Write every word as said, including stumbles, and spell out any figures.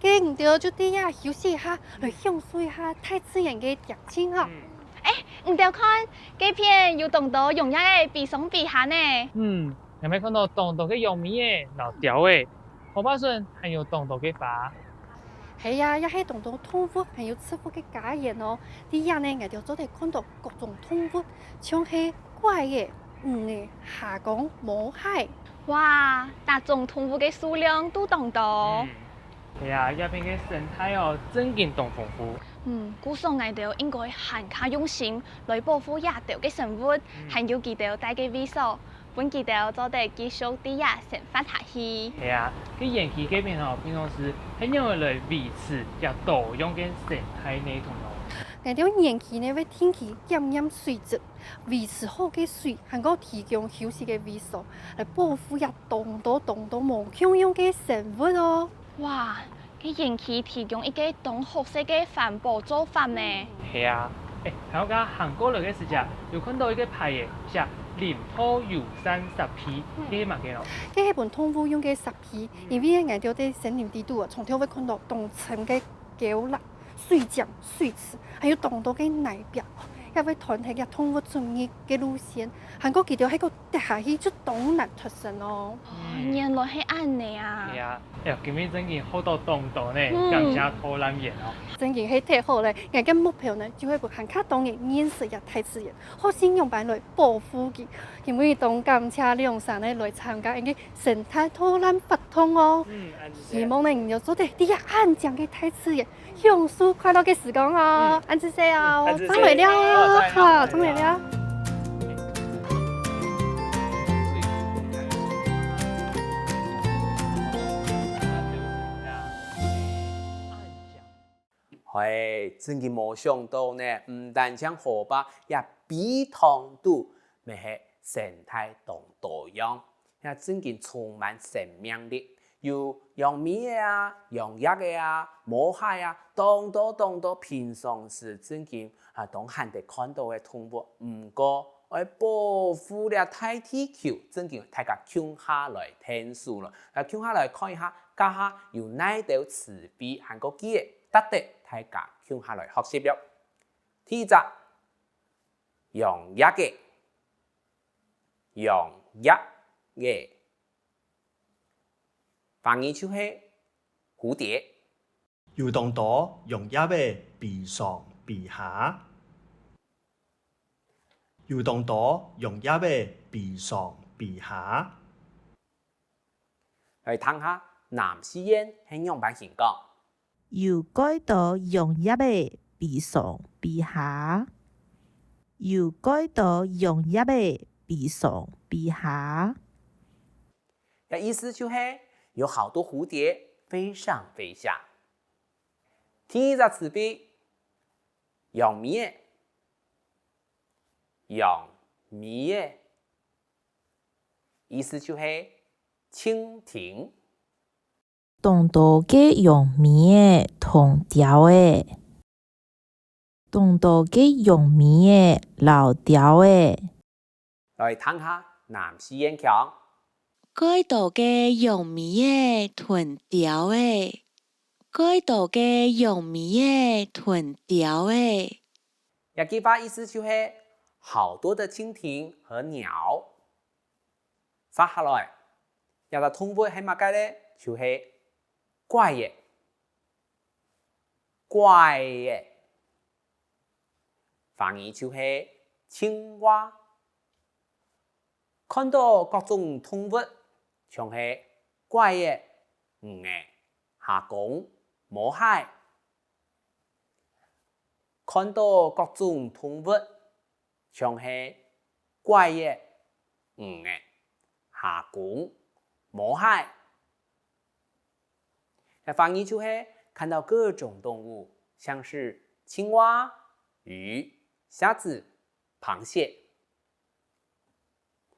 該你兜就在這休息一下，來享受一下大自然个恬靜吼。嗯。欸，你兜看，該片有當多揚蝶仔飛上飛下呢。嗯，𠊎乜看到當多个揚尾仔摎鳥仔，河壩脣還有當多个花。係啊，也係當多動物還有植物个家園哦。在這呢，𠊎兜做得看到各種動物，像係 怪仔、魚仔、蝦公、毛蟹。哇，逐種動物个數量都當多。嗯，係啊，這片个生態哦，正經當豐富。嗯，故所𠊎兜應該還較用心來保護這兜个生物，嗯，還有佢兜戴个位所，分佢兜做得繼續在這生活下去。係啊，該園區該片哦，平常時係仰仔來維持這多樣个生態系統哦？𠊎兜園區呢會定期檢驗水質， 維持好个水，還過提供休息个位所，來保護這當多當多無共樣个生物哦。哇，該園區提供一個當好勢个環保做法呢。係啊，欸，頭下行過來个時節，有看到一個牌仔寫林道友善設備，嗯，該係麼个哦？該係分動物用个設備，因為𠊎兜在森林裡肚啊，常常會看到當深个溝壢、 水井、水池，還有當多个泥壁，也會斷忒這動物出入个路線，還過佢兜係過跌下去就當難脫身哦。哦，原來係恁呢啊！係啊，哎喲，今晡日正經學到當多呢，嗯，感謝導覽員哦。正經係忒好了，𠊎个目標呢，就係分還較多人認識這大自然，學習仰般來保護佢。今晡日當感謝兩儕呢來參加𠊎个生態導覽活動哦。嗯，恁仔細。希望呢，你兜做得在這恁靚个大自然 享受快樂个時光哦。嗯。恁仔細哦，嗯，恁仔細。正來尞哦，哦，好，正來尞。正來尞。嘿，正經無想到呢，毋單淨河壩，這陂塘肚乜係生態當多樣。 也正經充滿生命力，有揚尾仔啊、揚蝶仔啊、毛蟹啊，當多當多平常時正經啊當罕得看到个動物。毋過，愛保護這大地球，正經大家共下來𢯭手囉，啊共下來看一下，這下有哪兜詞彙還過句仔，值得大家共下來學習囉。第一隻，揚蝶仔。 揚蝶仔。華語就係蝴蝶。有當多揚蝶仔飛上飛下。有當多揚蝶仔飛上飛下。來聽下南四縣係仰般形講。 有蓋多揚蝶仔飛上飛下。有蓋多揚蝶仔飛上飛下。這意思就係有好多蝴蝶飛上飛下。第二隻詞彙，揚尾仔。揚尾仔，意思就係蜻蜓。 當多个揚尾仔同鳥仔。當多个揚尾仔摎鳥仔。來聽下南四縣腔。蓋多个揚尾仔同鳥仔。蓋多个揚尾仔同鳥仔。這句話意思就係好多的蜻蜓和鳥。 接下來，這隻動物係麼个呢？就係怪仔。怪仔，華語就係青蛙。看到各種動物，像係怪仔、魚仔、蝦公、毛蟹， 看到各種動物，像係怪仔、魚仔、蝦公、毛蟹。這華語就係看到各種動物，像是青蛙、魚、蝦子、 螃蟹。